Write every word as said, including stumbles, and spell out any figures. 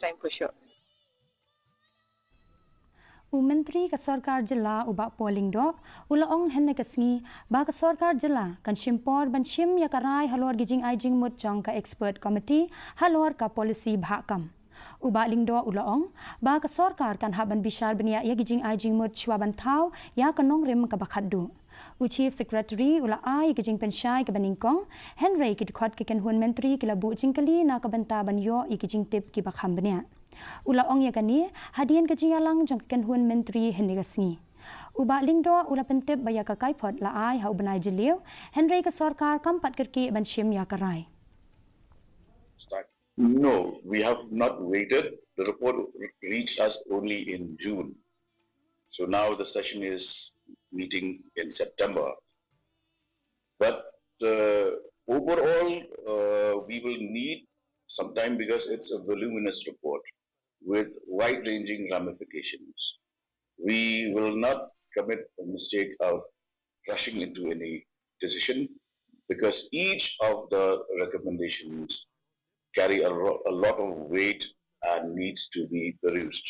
time for sure. U Myntri ka Sorkar Jylla u Bah Paul Lyngdoh u la ong hynne ka sngi ba ka Sorkar Jylla kan shim por ban shim ïa ka rai halor ki jingai jingmut jong ka Expert Committee halor ka policy bhah kam. U Bah Lyngdoh u la ong ba ka Sorkar kan hap ban bishar bniah ïa ki jingai jingmut shuwa ban thaw ïa ka nongrim kaba khatduh. U Chief Secretary u la ai ïa ki jingpynshai kaba nyngkong, hynrei ki dkhot ki kynhun Myntri ki la buh jingkylli na ka bynta ban ïoh ïa ki jingtip kiba kham bniah. U la ong ïa kane hadien ka jingïalang jong ka kynhun Myntri hynne ka sngi. U Bah Lyngdoh u la pyntip ba ïa ka kaiphod la ai ha u bnai Jylliew, hynrei ka Sorkar kam pat kyrkieh ban shim ïa ka rai. No, we have not waited. The report reached us only in June. So now the session is meeting in September. But uh, overall, uh, we will need some time because it's a voluminous report with wide-ranging ramifications. We will not commit a mistake of rushing into any decision because each of the recommendations carry a, ro- a lot of weight and needs to be perused.